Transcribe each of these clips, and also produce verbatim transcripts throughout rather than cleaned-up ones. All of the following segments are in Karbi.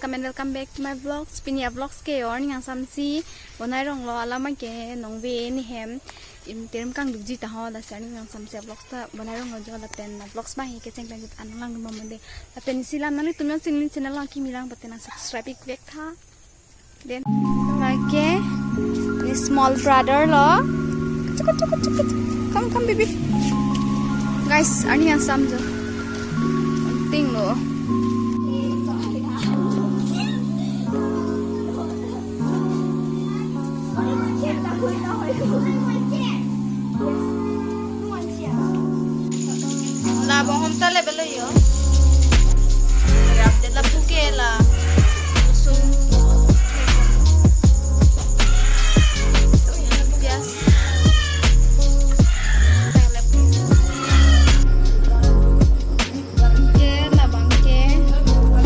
Come and welcome back to my vlogs. Pini a-vlogs ke arni nangsamsi bonai ronglo, alam ke nongve ni hem. Im terim kangdukji ta ho, lasi arni nangsamsi a-vlogs ta bonai ronglo jo, lapen a-vlogs abang ke chengpeng an lang mo mande. Lapen isi lam nanglitum jongsi neli channel along kimi lang pute nang subscribe ik vek tha. Then lake ni small brother lo. Come, come, baby. Guys, arni nangsam jo. Ting lo. Labong hom ta level lo yo. Update lapu ke la. Sum. Yes. Ke labang ke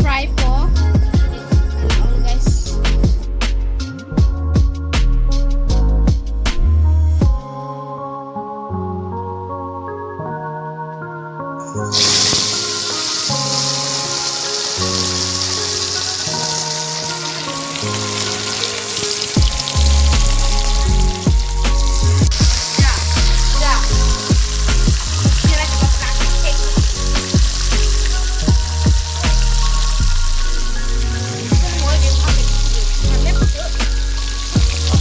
fry po. Hello, guys.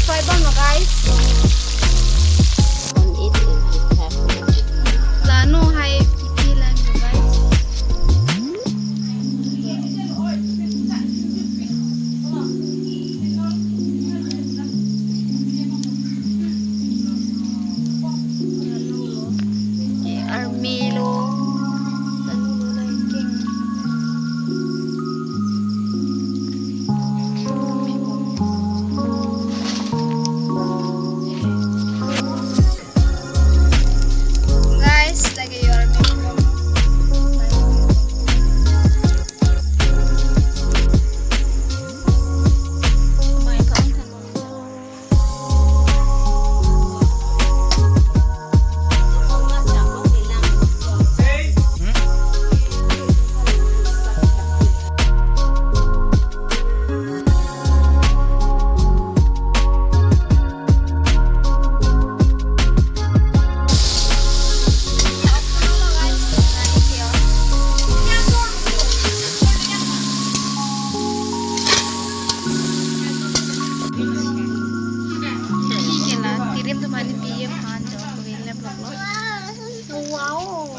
Five on, guys. Lano hai pipi lang, guys. Army lo. Lano lo lang king. Guys, lagi your Wow.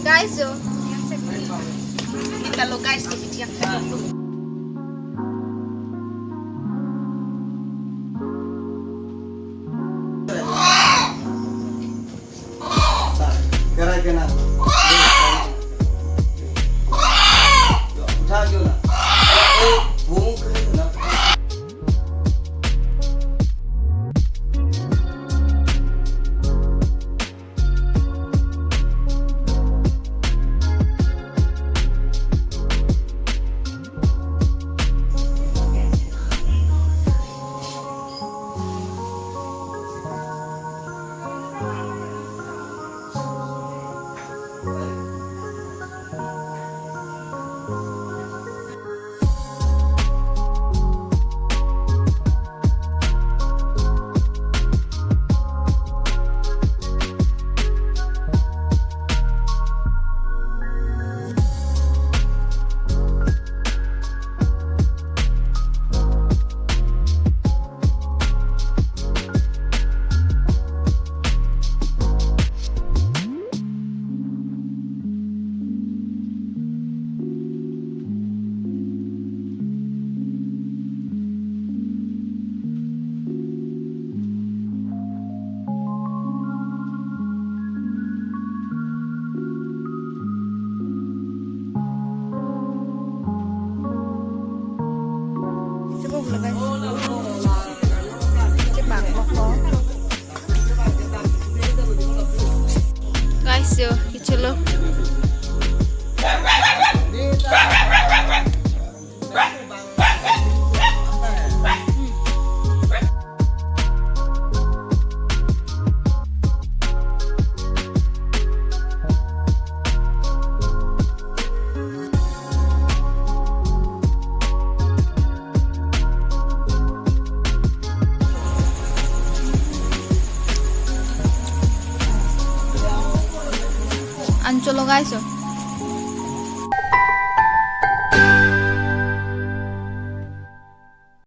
Guys, jo. Kita lo, guys, to bijiak sa. Kerai kena. Uthak jo na. Bung kena. Guys, yo, kechelo. Anchot logai so.